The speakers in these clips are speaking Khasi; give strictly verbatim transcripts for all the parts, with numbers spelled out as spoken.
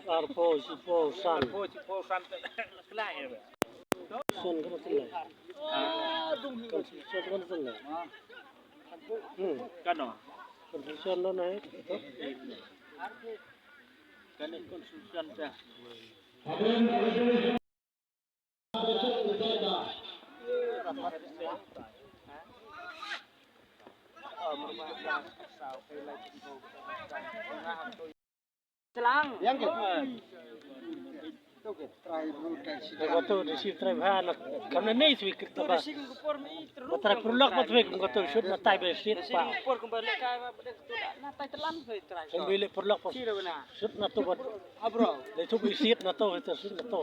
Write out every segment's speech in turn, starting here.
Arphew, shiphew, san. San ka na tynlei. Kan shiphew kan tynlei. Hmm. Kano? Constitution no na. Kane constitution ta. Selang. Yang ke? Ko to di shi trai bha na kam na nei swi kit ba. Ba trai purlok ba trai ko to shut na tai be shi pa. Por ko ba le ka ba de to na tai telan swi trai. Ko bi le purlok pa. Shut na to ba. Abro. Le to bi shi na to to shut na to.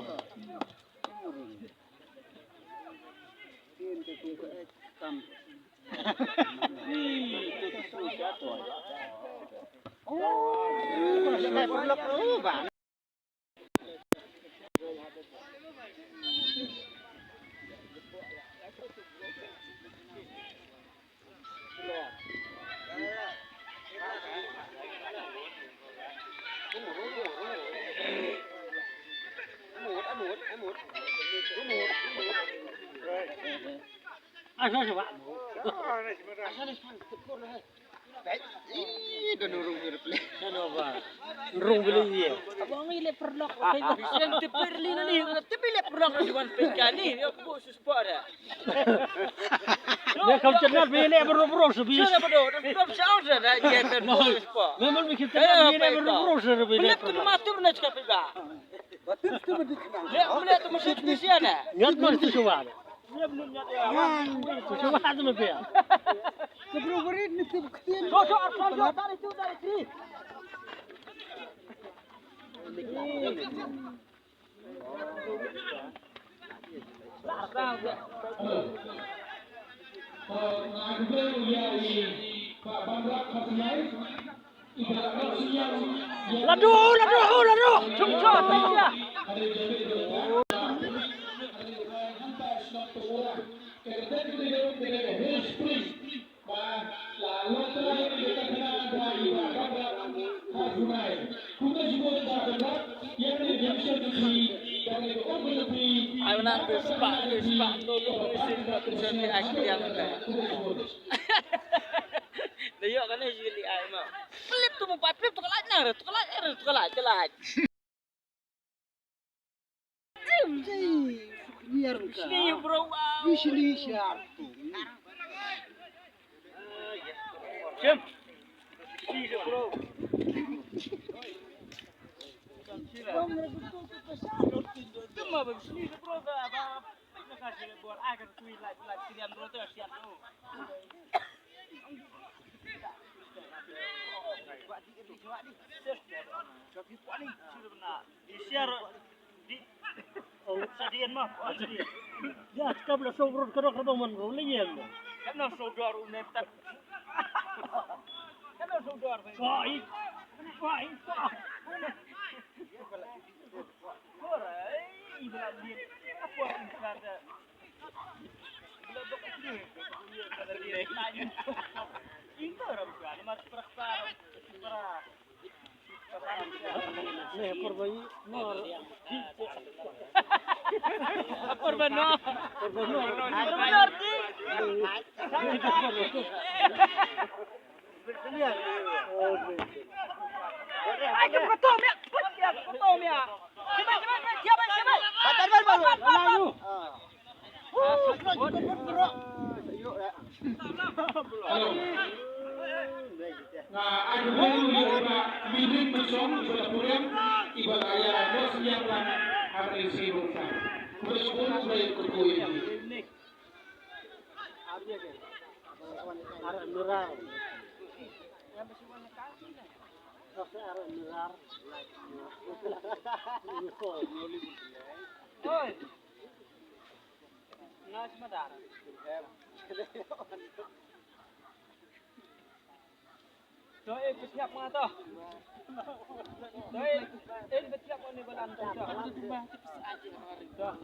Asa sa ba. Ih, don urung pil pil. Ano ba? Urung pil iya. Abang ni le perlok. Yang tepir li ni, tepir le perlok di wan pengkani. Dia bu suspok dah. Ya kau cenat bini bro bro sebi. Sudah bodoh, dah bodoh siapa dah dia kan suspok. Memang bikin cenat bini bro bro sebi. Belat tu matur nak cakap juga. Betul tu bedik kenang. Dia belat tu masih tu siapa? Nyat masih tu siapa? Yang tu siapa tu mesti ya. Sebelum berit ni tu kecil. Sosok Arfan dari tu dari sini. Ladu, ladu, ladu. Chung chung, thank you. Ai, wan nang tu spah, tu spah, tu tu tu sin, tu tu sin, ai, yang tu. Dah yok kan, eh, Julie, ai, ma. Klip tu, mau pat klip tu, kelak, nang, tu, kelak, eh, tu, kelak, kelak. Sini, bro, wow. Sini, siap. Sini, bro. Cuma bang sini, bro, ba, ba, ba, sini, bro, ai, kan kui, like, like, sini, bro, tu, siap, bro. Ya, cakap lah, sobron, kadang-kadang man, bro, lagi yang, bro. Kan nak sodor, unem, tak. Kan nak sodor, bro. Wah, i-, wah, i-, wah. Nga ai ba mynta ïa ba Mildred Mynsong, iba la puriang, iba la ïa noh synñiang ban ha ka lynti ruh ta. Kumba ïa bun kumba ïa kyrkhu ïa ki. Oi. Nga smadar. To, eh, petiap ma to. To, eh, eh, petiap ma ni balan to. To.